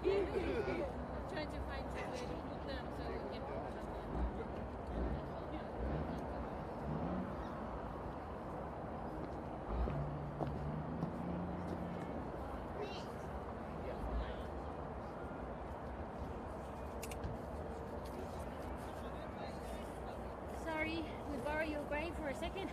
Trying to find somewhere to put them so we can put them. Sorry, we borrow your brain for a second.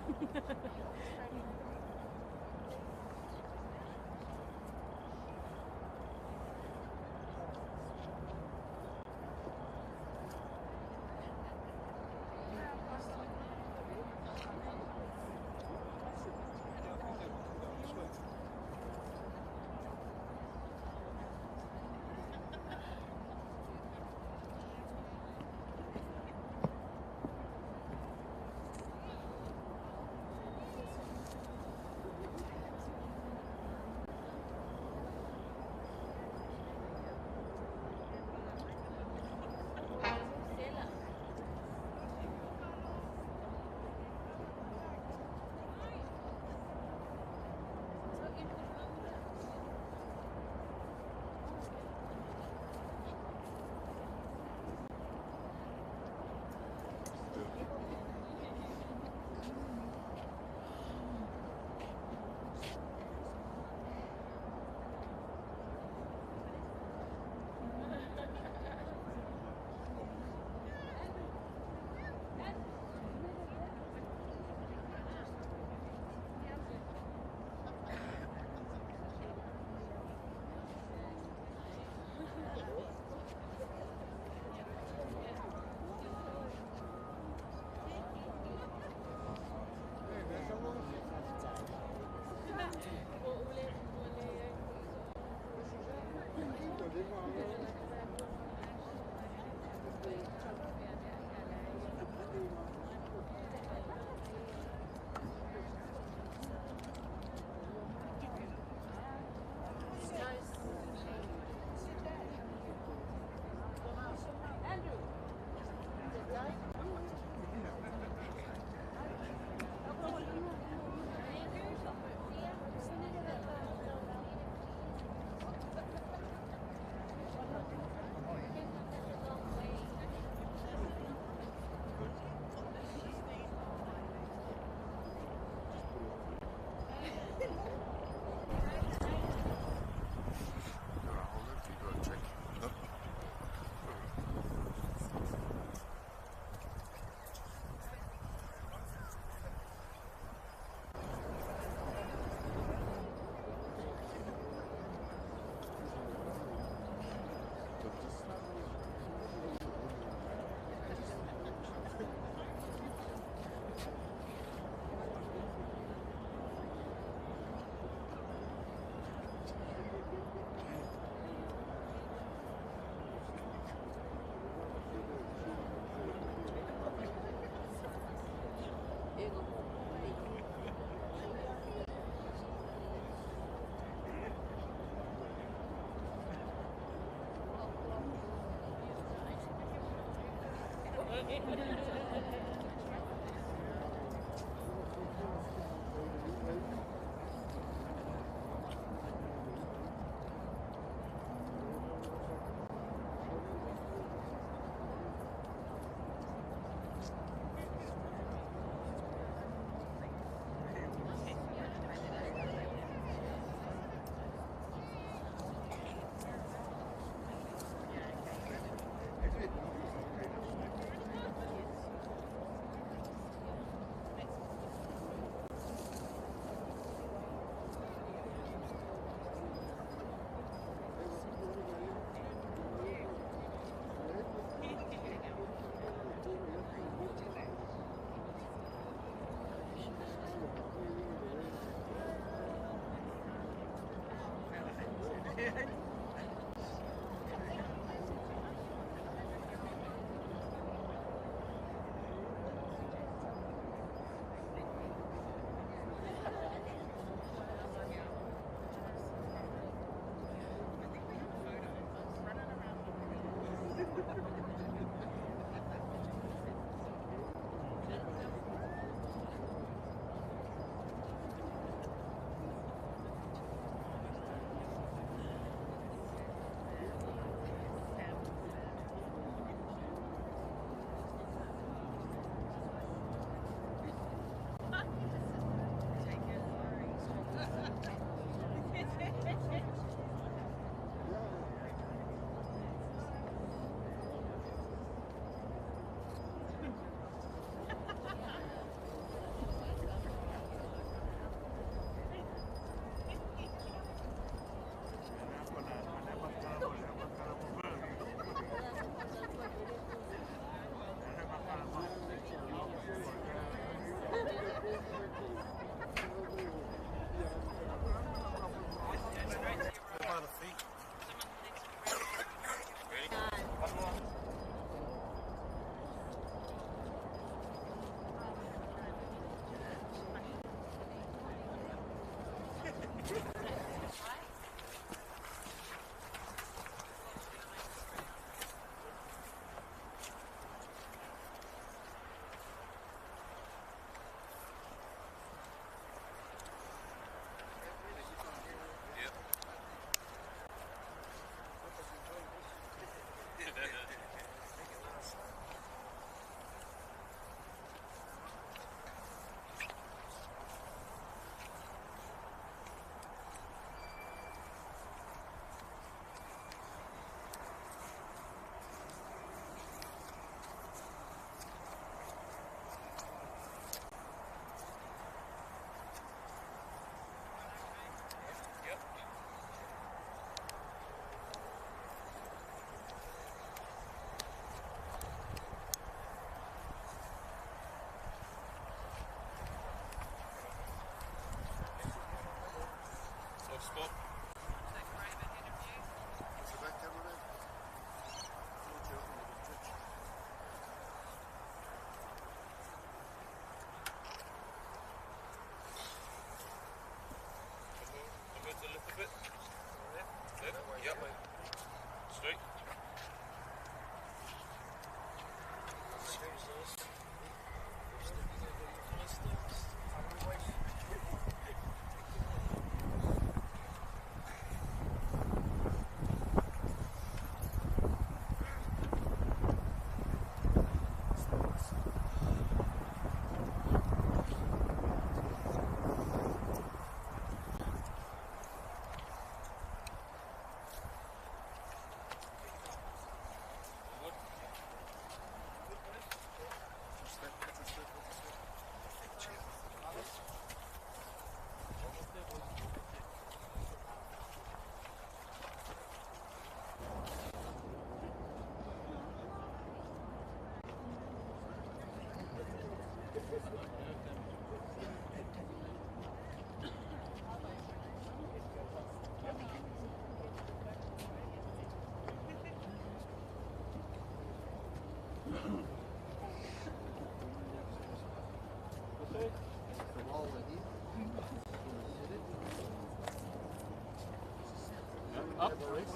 Up. Have a rest.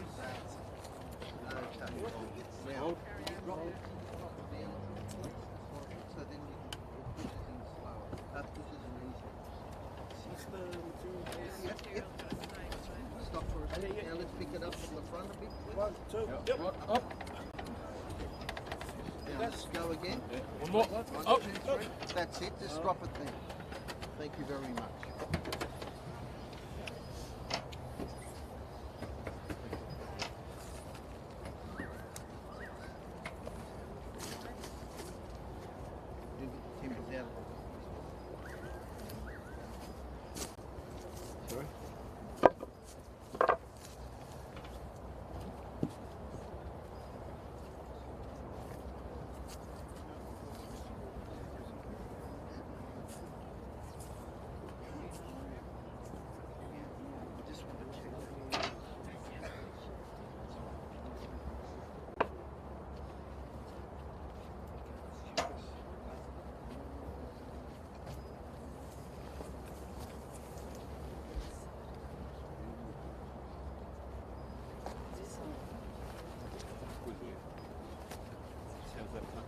Okay. Now, drop it down. So then you can, it pushes in slower. Pushes in easier. What's the material? Yep. Stop for a second. Now let's pick it up from the front a bit. 1, 2, yep. Up. Now let's go again. One more. 1, Up. 2, 3. That's it. Just drop it there. Thank you very much. You get the timbers out of it. Sorry? Just want to check. How's that plan?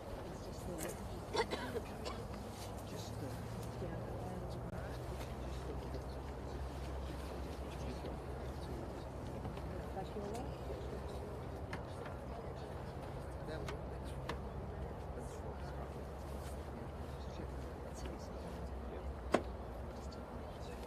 Just, that one, that's fine. That's fine. Yeah, just check.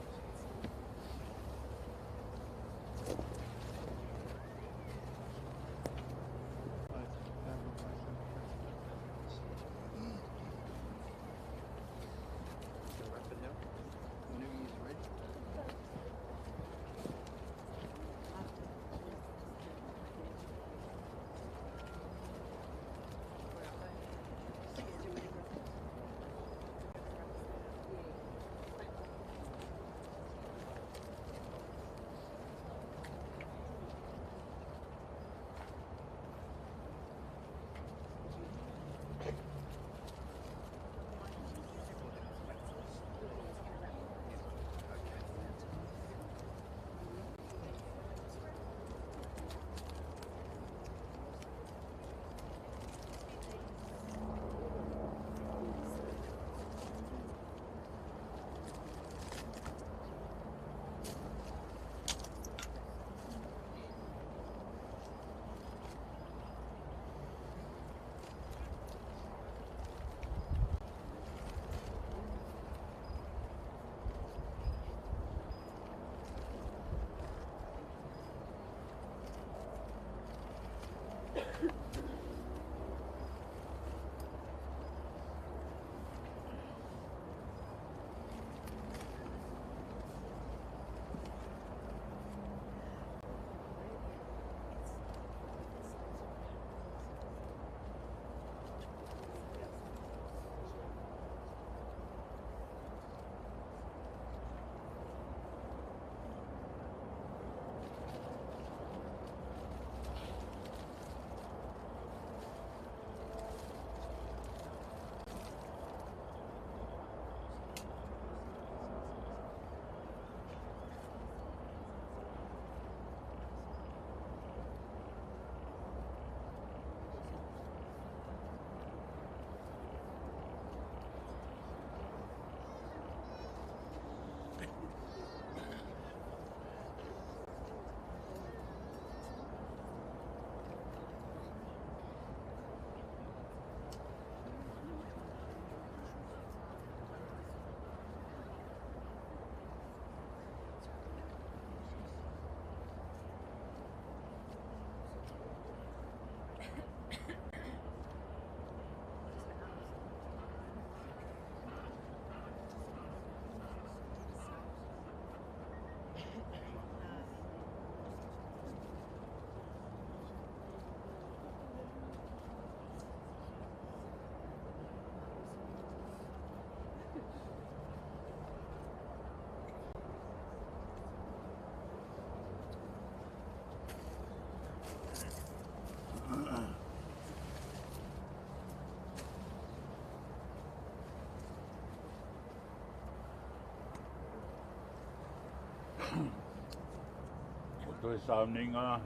Toe sauniga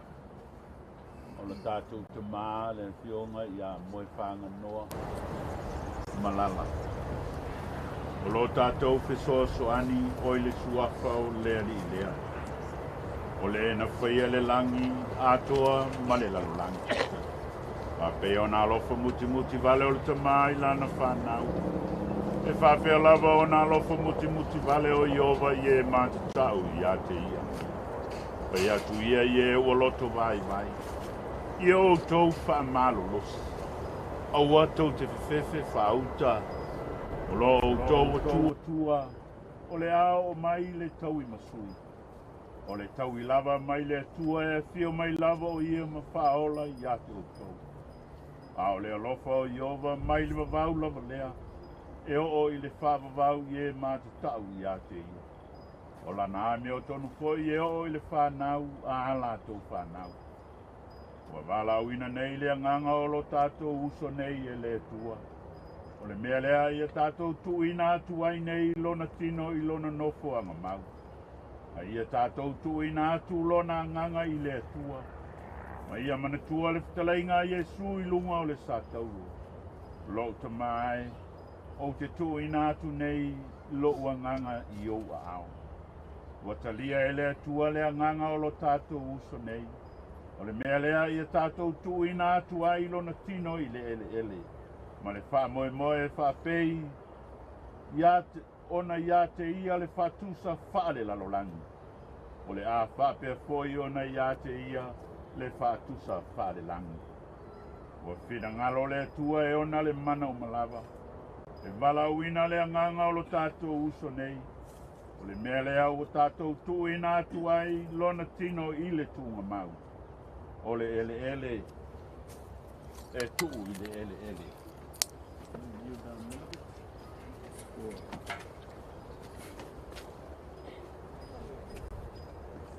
o le tatou tamā le afioga ia Moefaganoa Malala. O lo tatou fesoasoani o i le suafa o le Alii lea. O le na faia le lagi atoa ma le lalolagi. Faapea ona alofa mutimuti vale o le tamā i lana fanau. E faapea lava ona alofa mutimuti vale o Ieova i e matatau ia te ia. Fai atu ia i e ua loto vaivai. Ia outou faamalolosi. Aua tou te fefefe faauta. O lo outou atuatua. O le a oo mai le tauimasui. O le taui lava mai le Atua e afio mai lava o ia ma faaola ia te outou. A o le alofa o Ieova mai le vavau lava lea. E oo i le faavavau i e matatau ia te ia. O lana amiotonu foi e oo i le fanau a latou fanau. Ua valaauina nei le agaga o lo tatou uso nei e le Atua. O le mea lea ia tatou tuuina atu ai nei lona tino i lona nofoaga mau. A ia tatou tuuina atu lona agaga i le Atua. Ma ia manatua le fetalaiga a Iesu i luga o le satauro. Lou tamā e, ou te tuuina atu nei lou agaga i ou aao. Ua talia e le Atua le agaga o lo tatou uso nei. O le mea lea ia tatou tuuina atu ai lona tino i le eleele. Ma le faamoemoe e faapei ia te, ona ia te ia le faatusa faalelalolagi. O le a faapea foi ona ia te ia le faatusa faalelagi. Ua finagalo le Atua e ona le mana uma lava. E valaauina le agaga o lo tatou uso nei. O le mea lea ua tatou tuuina atu ai lona tino i le tuugamau. O le eleele e tuu i le eleele. You down there?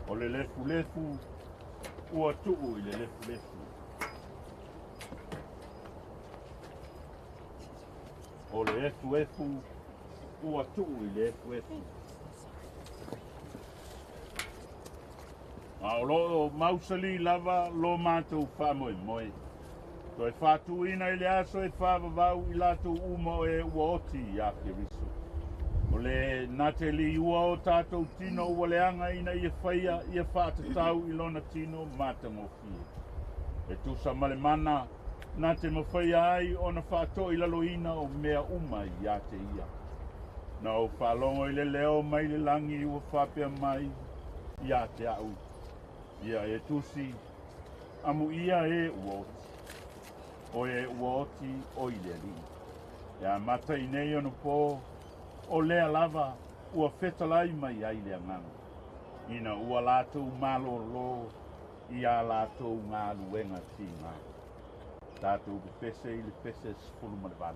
O le lefulefu ua tuu i le lefulefu. O le efuefu ua tuu i le efuefu. A o loo mausali lava lo matou faamoemoe. Toe faatuina i le aso e faavavau i latou uma o e ua oti ia Keriso. O le na te liua o tatou tino ua leaga ina ia faia ia faatatau i lona tino matagofie. E tusa ma le mana na te mafaia ai ona faatoilaloina o mea uma ia te ia. Na ou faalogo i le leo mai le lagi ua faapea mai ia te au. Ia e tusi, amuia e ua oti. O e ua oti o i le Alii. E amata i nei onapo, o lea lava ua fetalai mai ai le agaga. Ina ua latou malōlō i a latou galuega tigā. Tatou pepese i le pese 18.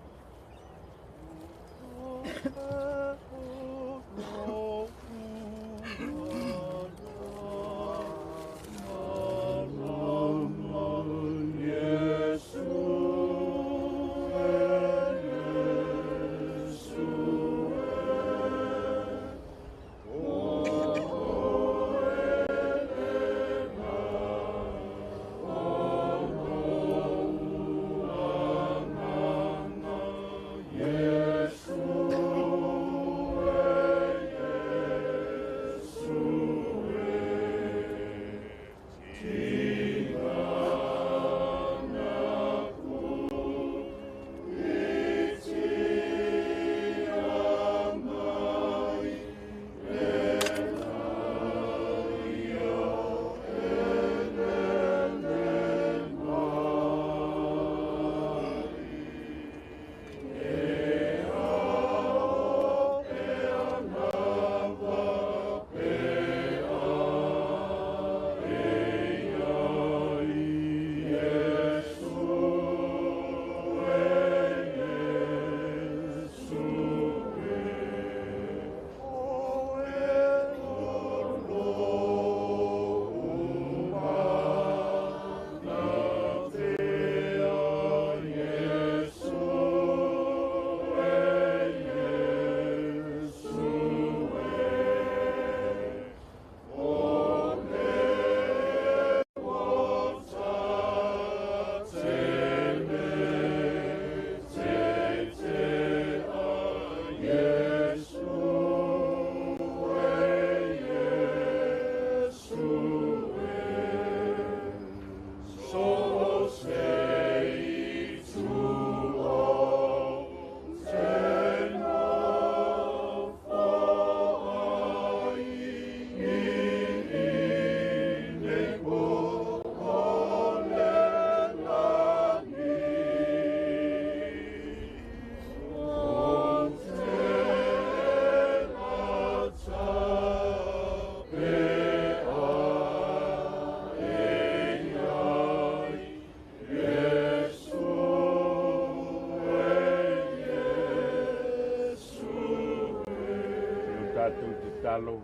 Tatou tatalo,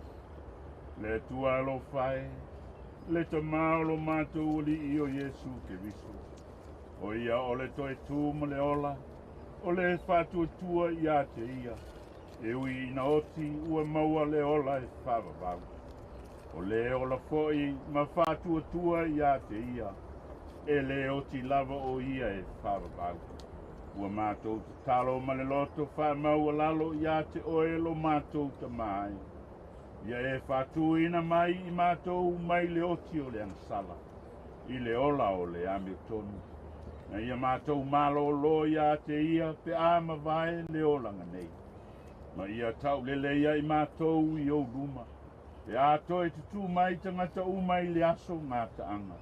le Atua alofa e, le Tamā o lo matou Alii o Iesu Keriso. O ia o le toe tū ma le ola, o le faatuatua ia te ia, e ui ina oti ua maua le ola e faavavau. O le ola foi ma faatuatua ia te ia, e le oti lava o ia e faavavau. Ua matou tatalo ma le loto faamaualalo ia te oe lo matou Tamā e. Ia e faatuina mai i matou mai le oti o le agasala, i le ola o le amiotonu. Na ia matou malōlō ia te ia pe a mavae le olaga nei. Ma ia tauleleia i matou i ou luma, pe a toe tutū mai tagata uma i le aso gataaga.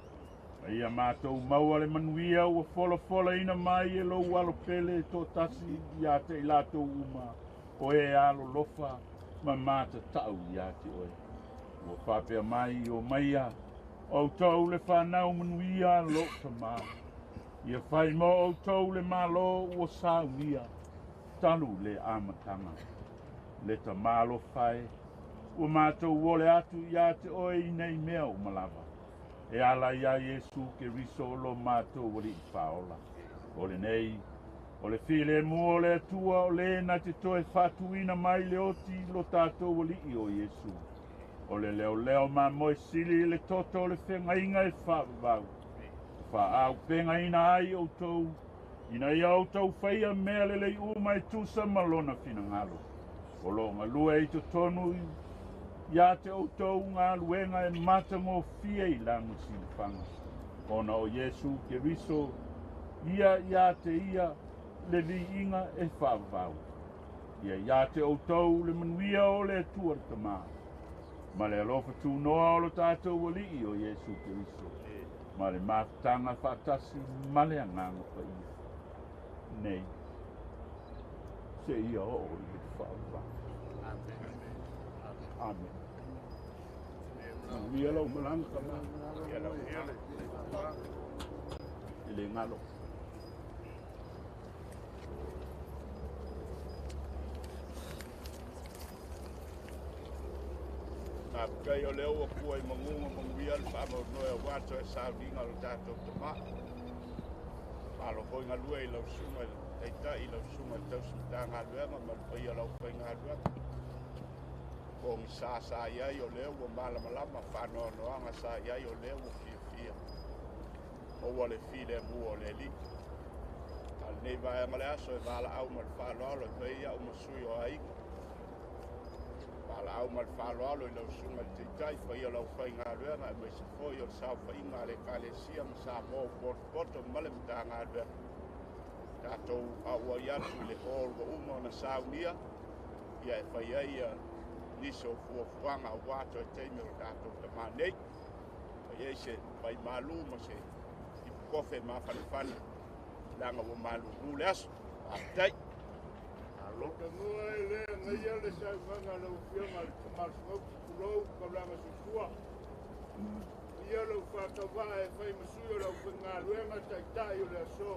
Ma ia matou maua le manuia ua folafolaina mai e lou alo pele toatasi ia te i latou uma, o e alolofa ma matatau ia te oe. Ua faapea mai o maia, outou le fanau manuia lou Tamā. Ia fai mo outou le Malo ua saunia, talu le amataga. Le Tamā alofa e, ua matou ole atu ia te oe i nei mea uma lava. E ala ia Iesu Keriso lo matou Alii Faaola. O lenei, o le filemu o le Atua o le na te toe faatuina mai le oti lo tatou Alii o Iesu. O le leoleo mamoe sili le toto o le feagaiga e faavavau. Faaaupegaina ai outou, ina ia outou faia mea lelei uma e tusa ma lona finagalo. O lo o galue i totonu ia te outou galuega e matagofie i lana silafaga. Ona o Iesu Keriso, ia ia te ia le viiga e faavavau. Ia ia te outou le manuia o le Atua le Tamā, ma le alofa tunoa o lo tatou Alii o Iesu Keriso, ma le mafutaga faatasi ma le Agaga Paia. Nei, seia oo i le faavavau. Amen. Manuia lau malaga tama. I le galo. Faafetai o lea ua pua i maguga manuia le faanoanoe aua toe sauniga o le tatou Tamā. Malo foi galue i lau susuga i le Taitai, lau susuga i le tausi Matagaluega ma le paia o le aufaigaluega. Pogisa sa i ai o lea ua malamalama, faanoanoaga sa i ai o lea ua fiafia. Maua le filemu o le Alii. A o lenei vaega o le aso e valaau ma le faaaloalo e fai ai au ma sui o aiga. Valaau ma le faaaloalo i lau susuga i le Taitai, paia o le aufaigaluega aemaise foi o le saofaiga a le Ekalesia ma Samoa ua potopoto ma le Matagaluega. Tatou auai atu i le hall ua uma ona saunia, ia e fai ai nisi o fuafuaga aua toe taimi o le tatou Tamā nei. Fai ai se vaimalu ma se ipukofe mafanafana, leaga ua malulu le aso. Faafetai. Fanua e le agaia le saunoaga a lau Afioga i le Tama o le Fonousu, tulou taulaga soifua. Ia lou faatauvaa e fai ma sui o le aufaigaluega taitai o le aso.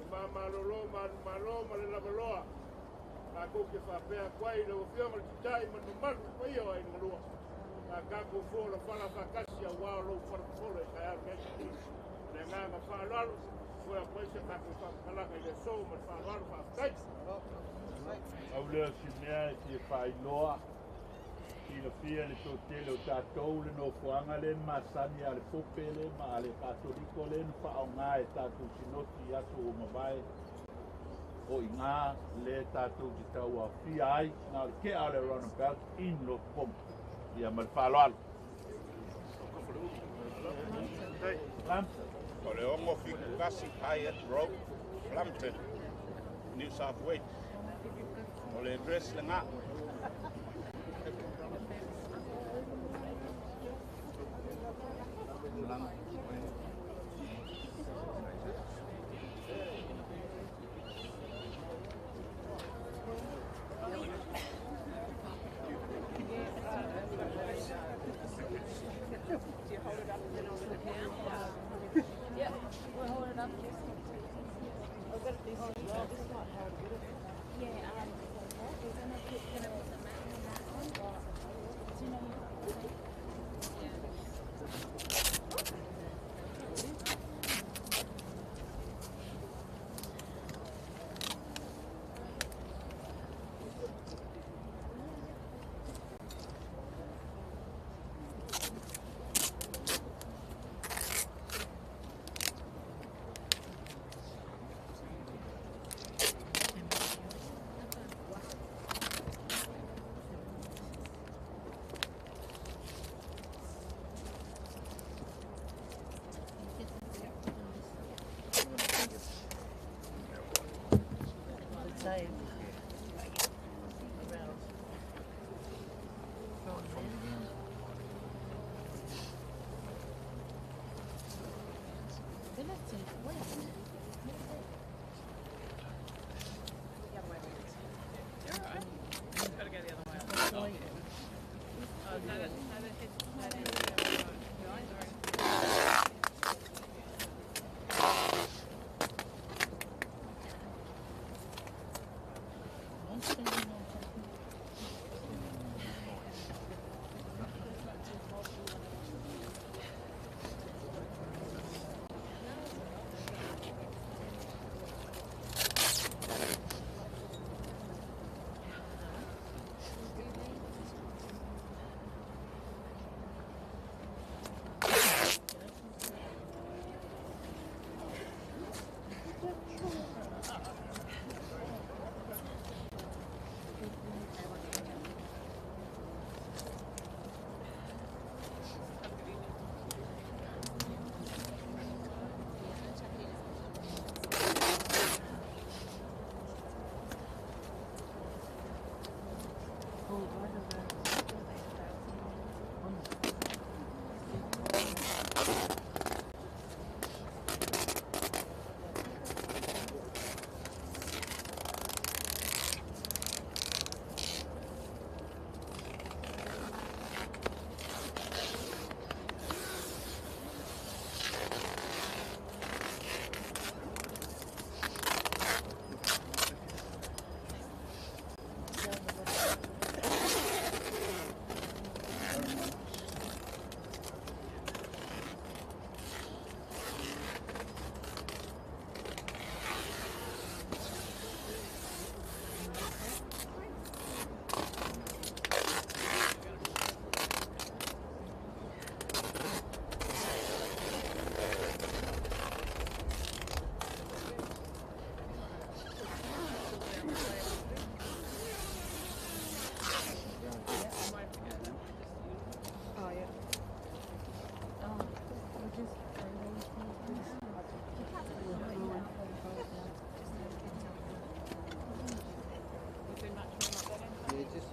E mamalolo manumalo ma le lavaloa. Matou te faapea atu ai i lau Afioga i le Taitai ma le mamalu i le paia o aiga lua. Sa tatou folafala faatasi aua o lou falafolo i taeao nei. Ma le agaga faaaloalo, foe atu ai se tatou faamatalaga i le aso ma le faaaloalo faafetai. Pau lea o si mea e fia faailoa, silafia le toatele o tatou le nofoaga lea na masani a le Pope lea ma a le Katoliko lea na faaaoga e tatou sinoti i aso ua mavae. O i ina lea tatou te tauaofia ai, na o le tea o le roundabout in Lotofaga. Ia ma le faaaloalo. Plumpton. O le 671 Hyatt Road, Plumpton, New South Wales. O le address lena. Yeah, we'll hold it up. Yeah, we're gonna put, can Gotta go the other way. Oh, no, that, no, that head, that head, sorry.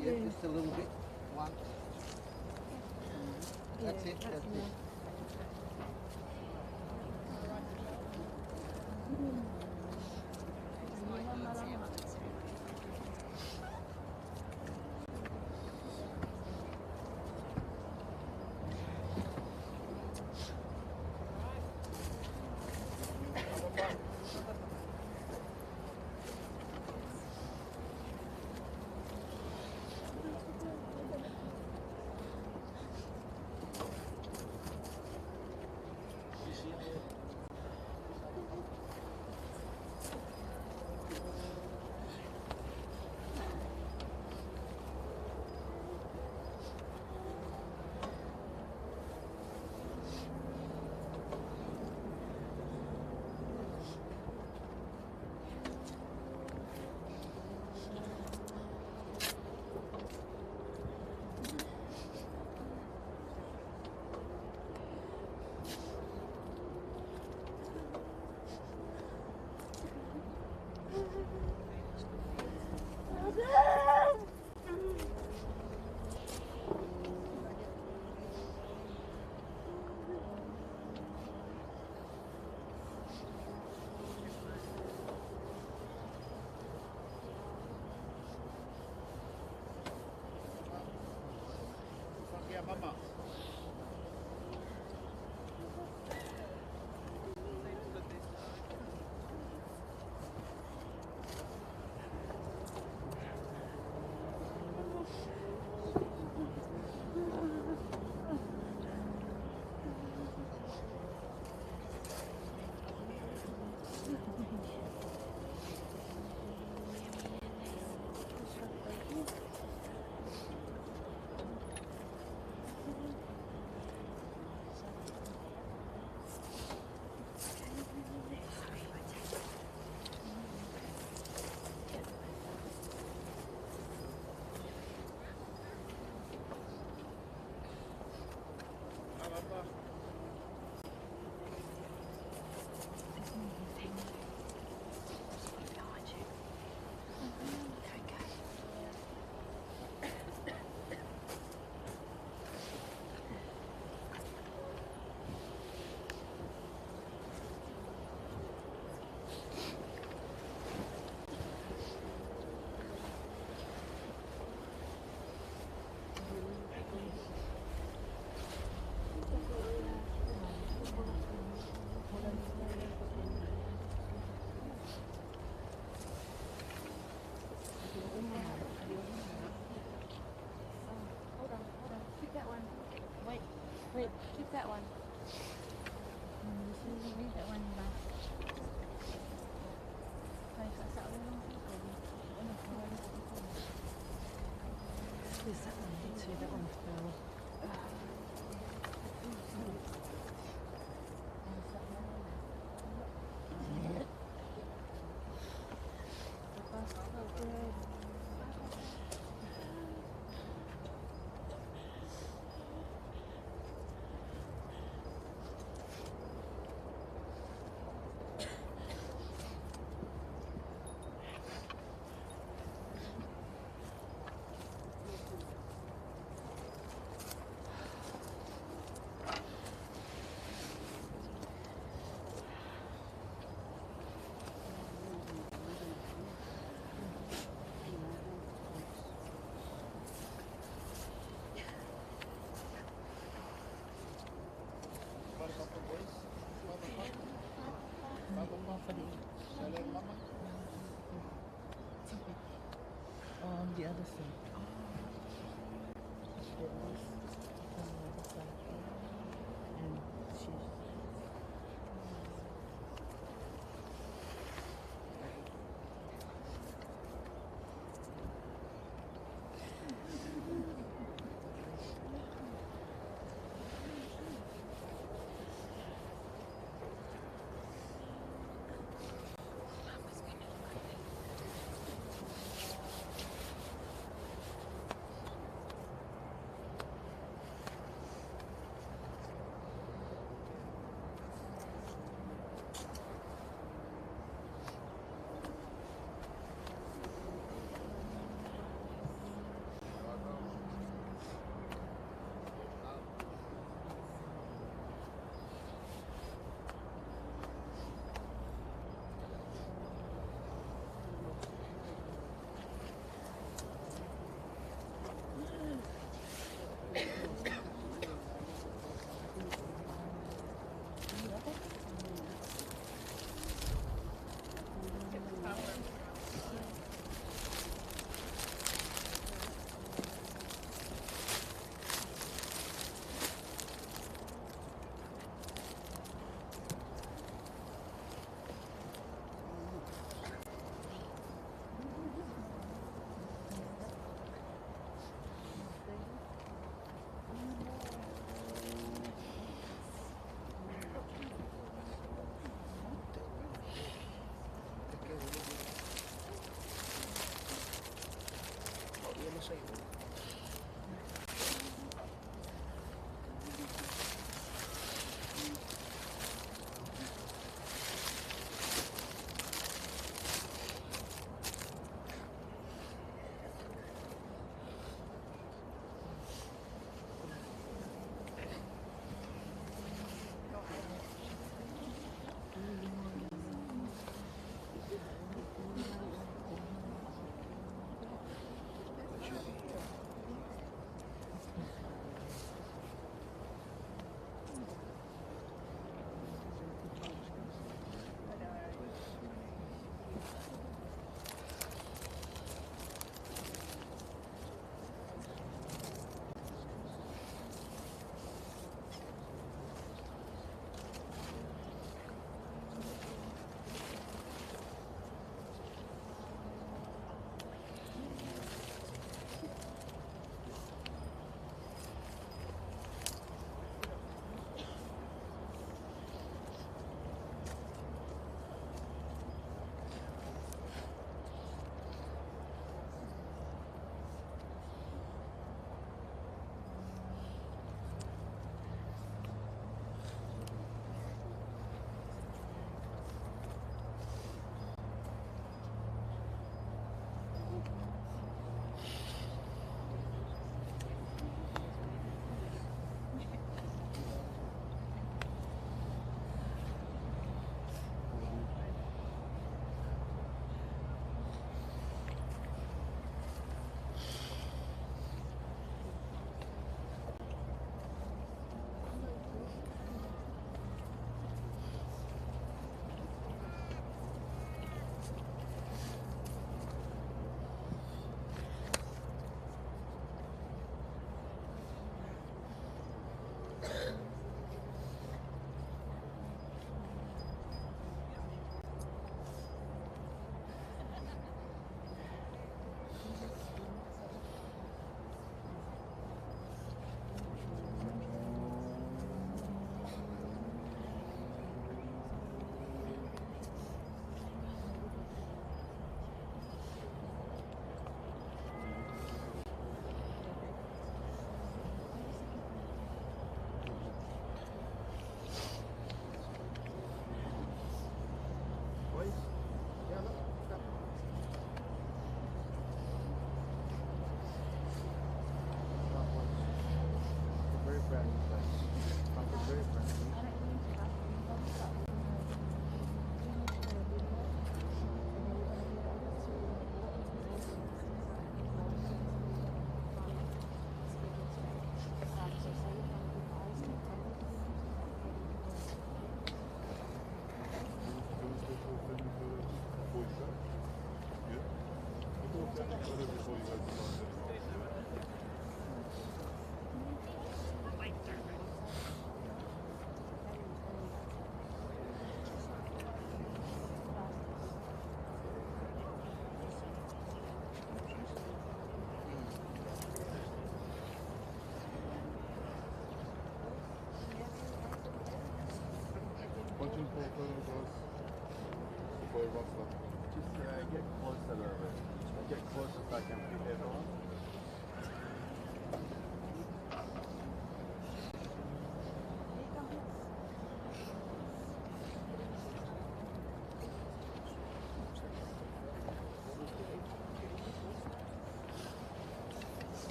Yeah, just a little bit. One. That's it, that's it. There's that one there too, that one fell. On the other side. At least on the other side. And she's Bunch in for a photo, guys. Before everyone starts. Just get closer a little bit. Get closer so I can fit everyone.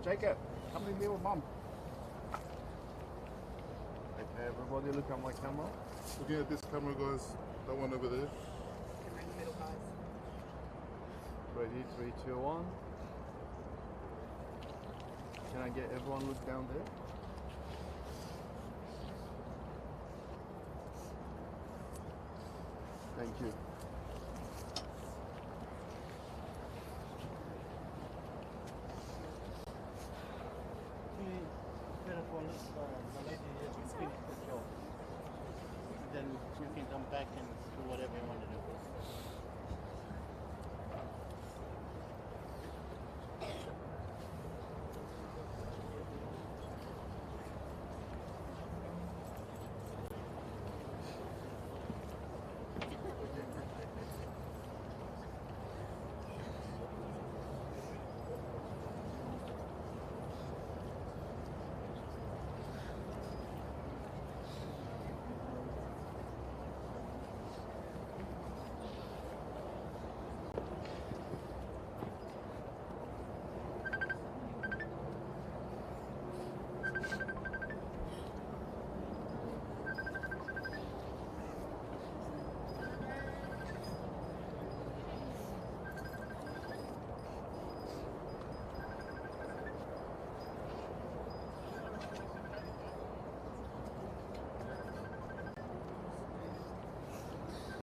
Jacob, come in there with mum. Okay, everybody look at my camera. Looking at this camera, guys. That one over there. Camera in the middle, guys. Ready, 3, 2, 1. Can I get everyone look down there? Thank you.